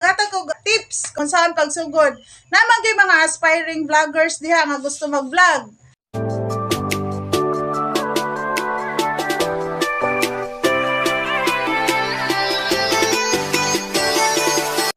Katag og tips kung saan pagsugod. Naman kay mga aspiring vloggers diha nga gusto mag-vlog.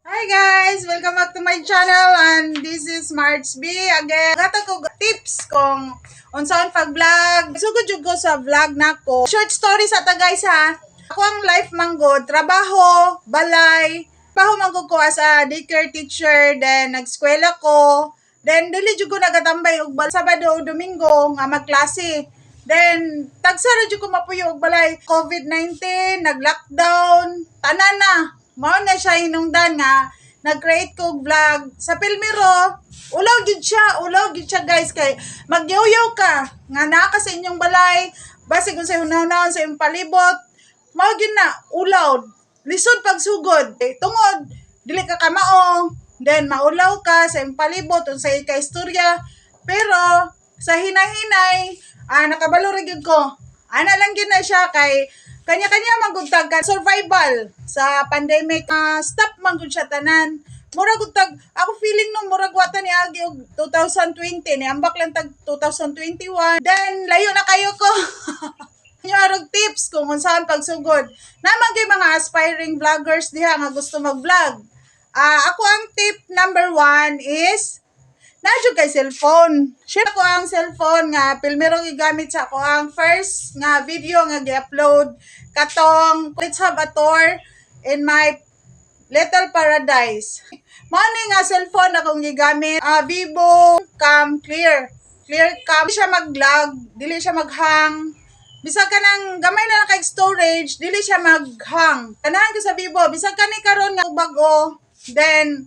Hi guys! Welcome back to my channel and this is March B again. Gatag og tips kung unsaon pag-vlog. Sugod jud ko sa vlog nako. Short story sa ta, guys, ha. Ako ang life manggod, trabaho, balay. Trabaho manggod ko as a daycare teacher, then nag-eskwela ko. Then dili jud ko nagatambay og Sabado o Domingo nga magklase. Then tagsa ra jud ko mapuyo og balay. COVID-19, nag-lockdown, tanan na. Mao na siya hinungdan nga nag-create ko og vlog. Sa pilmiro, ulaw gyud siya, ulaw gyud siya, guys, kay magyoyo ka nga naa ka sa inyong balay, basig unsay hunahunahon sa imong palibot, mao gyud na ulaw. Lisod pagsugod. Eh, tungod dili ka kamao, then maulaw ka sa imong palibot unsay ka istorya. Pero sa hinay-hinay, nakabalo ra gyud ko. Ana lang gyud na siya kay kanya-kanya man gud tag ka survival sa pandemic. Stop man gud siya tanan. Mura gud tag ako feeling no murag wa ta ni agi og 2020 ni ambak lang tag 2021. Then layo na kayo ko. Inyo arog tips kung unsaon pagsugod. Naman kay mga aspiring vloggers diha nga gusto mag-vlog. Ako ang tip number one is naa jud kay cellphone. Share ko ang cellphone nga pilmero gigamit sa ako ang first nga video nga gi-upload katong "Let's have a tour in my little paradise." Mao ni nga cellphone akong gigamit, Vivo Cam Clear. Clear Cam. Dili siya mag-lag, dili siya maghang. Bisag kanang gamay na lang kay storage, dili siya maghang. Ganahan ko sa Vivo, bisag kani karon nga bag-o, then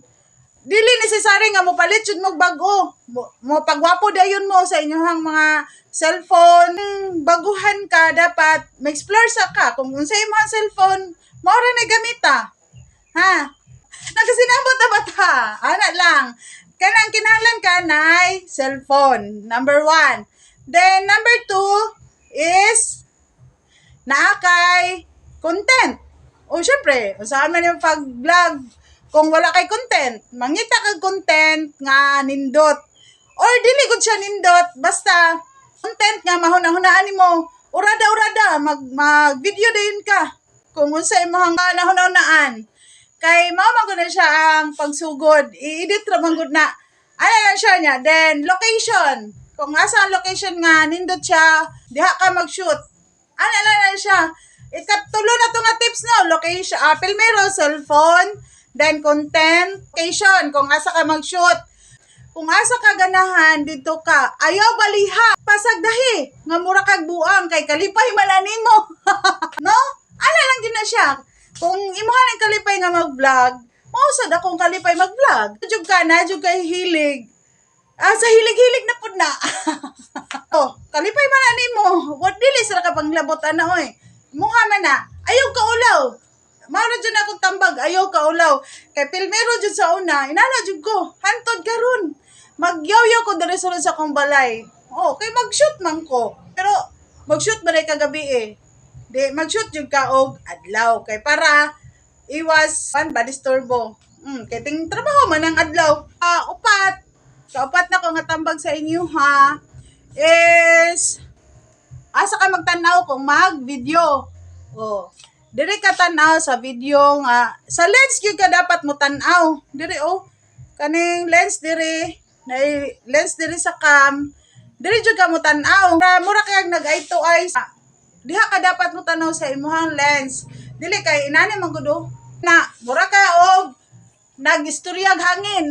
dili necessary nga mo palit jud mo bag-o. Mo pagwapo dayon mo sa inyong mga cellphone. Baguhan ka, dapat ma-explore sa ka kung unsay imong cellphone, mao ra na gamita. Ha? Nagasinabot na ba ta? Ana lang. Kanang kinahanglan ka nay cellphone. Number one. Then, number two is naa kay content. O syempre, saan man yung pag-vlog kung wala kay content, mangita kag content nga nindot. Or dili gud siya nindot, basta content nga mahuna-hunaan nimo. Urada urada mag mag video dayon ka kung unsa imong nahuna-hunaan. Kay mao man gud na siya ang pagsugod. I-edit ra man gud na. Ano lang siya niya. Then location. Kung asa ang location nga nindot siya, diha ka mag-shoot. Ano lang na siya. Ikatulo na to nga tips, no. Location, pilmero, cellphone, then content, location, kung asa ka mag-shoot. Kung asa ka ganahan, dito ka. Ayaw baliha. Pasagdahi. Nga mura kag buang, kay kalipay man nimo. No? Ana lang gyud na siya. Kung imuha ng kalipay nga mag-vlog, mao sad akong kalipay mag-vlog. Jud ka na, jud kay hilig. Sa hilig-hilig na pud na. Oh, kalipay man na nimo. What dili sa ka panglabot ana oy. Muha man na. Ayaw ka ulaw. Mao ra jud akong tambag, ayaw ka ulaw. Kay pilmero jud sa una, inana jud ko. Hantod karon. Magyawyaw ko diri sulod sa akong balay. Oh, kay mag-shoot man ko. Pero mag-shoot ba kagabi eh. Di mag-shoot jud ka og adlaw kay para iwas pan ba disturbo. Kay ting trabaho man ang adlaw. Upat. Kaupat na ko nga tambag sa inyo ha is asa ka magtanaw kung mag-video. Oh. Diri ka tan-aw sa video nga sa lens gyud ka dapat mo tan-aw. Diri oh. Kaning lens diri, na lens diri sa cam. Diri jud ka mo tan-aw. Mura kay nag eye to eye. Diha ka dapat mo tan-aw sa imong lens. Dili kay inani man gud oh. Na mura ka og nag-istoryag hangin.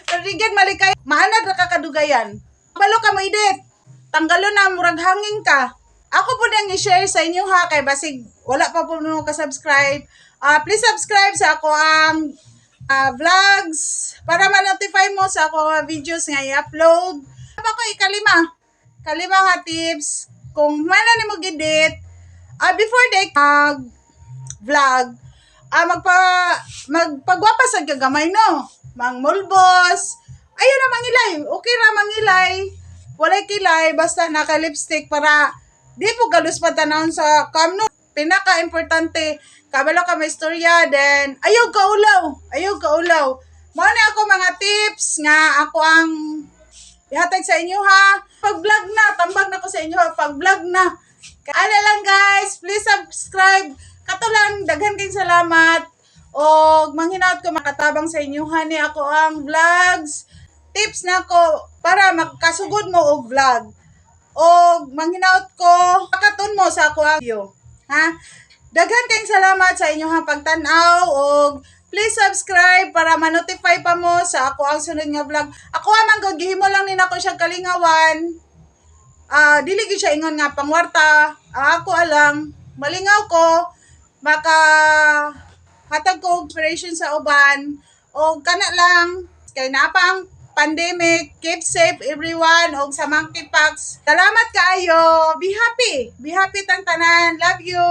Pero di gyud malikay, maanad ra ka kadugayan. Balo ka mo edit. Tanggalon na murag hangin ka. Ako po nang i-share sa inyo ha kay basig wala pa po mo ka-subscribe. Please subscribe sa ako ang vlogs para ma-notify mo sa ako mga videos nga i-upload. Ako ikalima. Kalima nga tips kung mana nimo gidit before day mag vlog, magpagwapa sa gagamay no. Mang mulbos. Ayaw na mangilay. Okay ra mangilay. Walay kilay basta naka lipstick para di po galus pa tanawon sa cam no. Pinaka-importante, kabalo ka may istorya, then ayaw kaulaw, ayaw kaulaw. Mao na ako mga tips nga ako ang ihatag sa inyo ha. Pag-vlog na, tambag na ko sa inyo ha, pag-vlog na. Ana lang, guys, please subscribe. Kato lang, daghan kayong salamat. O manghinaot ko makatabang sa inyo ha ni ako ang vlogs. Tips na ko para makasugod mo og vlog. O manghinaot ko makaton mo sa ako ang video. Ha? Daghan kayong salamat sa inyong pagtan-aw og please subscribe para ma-notify pa mo sa ako ang sunod nga vlog. Ako man gud, gihimo lang ni nako siyang kalingawan. Ah, dili gyud siya ingon nga pangwarta. Ang ako alang malingaw ko, maka hatag ko og inspiration sa uban og kana lang kay naa pa ang pandemic. Keep safe, everyone, og sa monkeypox. Salamat kaayo. Be happy, be happy tang tanan. Love you.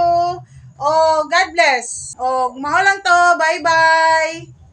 Oh, God bless. Og mao lang to. Bye bye.